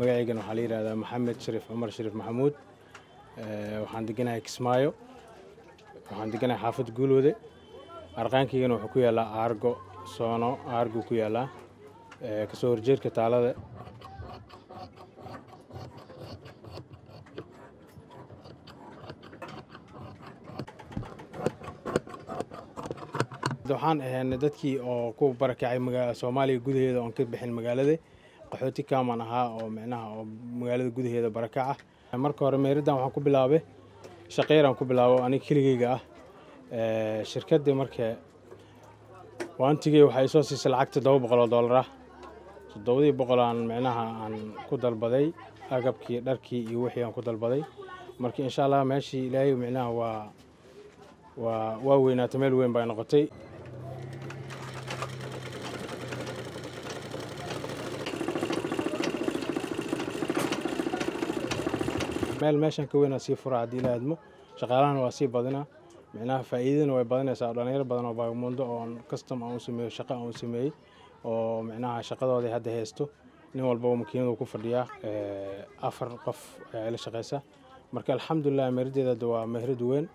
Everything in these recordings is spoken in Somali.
Magacaygana waxaa la yidhahdaa Maxamed Shariif Cumar Shariif Maxamuud. Waxaan deganahay Kismaayo, waxaan deganahay xaafad Guulwade. Arqaankaygana wuxuu ku yaalaa Aargo Soono, Aargo ku yaalaa kasoo horjeedka taalada. Waxaan ahaynay dadkii oo ku barakacay Soomaaliya gudaheeda oon ka bixin magaalada. Qaxooti kaaman ahaa oo micnaha oo magaalada gudaheeda barakaca. Marka hore meeriddan waxaan ku bilaabay shaqeyraan ku bilaabo aniga keligeyga ah. Shirkaddii marka waantigey waxay soo siisay lacag $700 ah. 700 aan micnaha aan ku dalbaday agabkii, dharkii iyo wixii aan ku dalbaday. Marka insha Allah meeshii Ilaahay micnaha waa weynaatay, meel weyn bay noqotay. Meel meeshan ka weyn sii fura haddii la aadmo, shaqaalahana waa sii badinaa, micnaha faa'iidadana way badanaysaa. Dhalinyaro badan oo baagamundo oon custom aan u sameeyo, shaqo aan u sameeyey oo micnaha shaqadoodii hadda haysto, nin walbaba makiinadu ku fadhiyaa. 4 qof ayaa ila shaqeysa. Marka alxamdulilah meeradeeda hadda waa meherad weyn.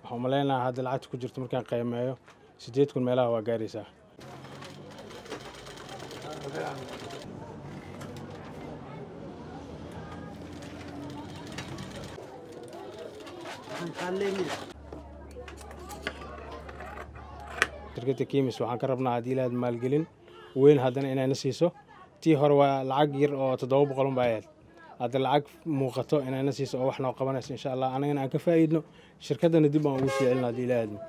Waxaan umaleynayaa hadda lacagta ku jirto markaan qiimeeyo 8,000 meelaha waa gaaraysaa. Shirkadda Kimis waxaan ka rabnaa haddii ilaahad maalgelin weyn haddana inayna siiso. Tii hore waa lacag yar oo 700 un baa ahayd, hadda lacag muuqato inayna siiso oo wax noo qabanayso insha Allah, anagana aan ka faa'iidno, shirkaddana dib aan ugu sii celino haddii ilaahadmo.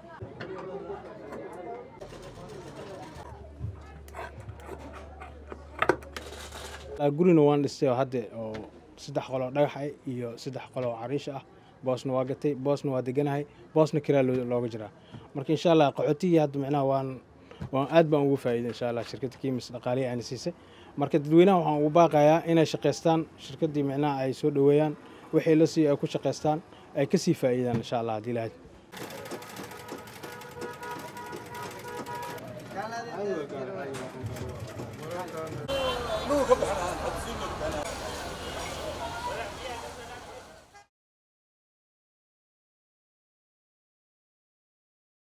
Gurina waan dhistay oo hadda oo 3 qol oo dhagax ah iyo 3 qol oo cariish ah. Boosna waa gatay, boosna waa deganahay, boosna kiraa looga jiraa. Marka insha Allah qaxootigii hadda micnaha waan aad baan ugu faa'iiday insha Allah shirkadda Kimis dhaqaalihii ayna siisay. Marka dadweynaha waxaan ugu baaqayaa inay shaqaystaan, shirkaddii micnaha ay soo dhoweeyaan, wixii la siiyo ay ku shaqaystaan, ay ka sii faa'iidaan insha Allah haddii lahayd.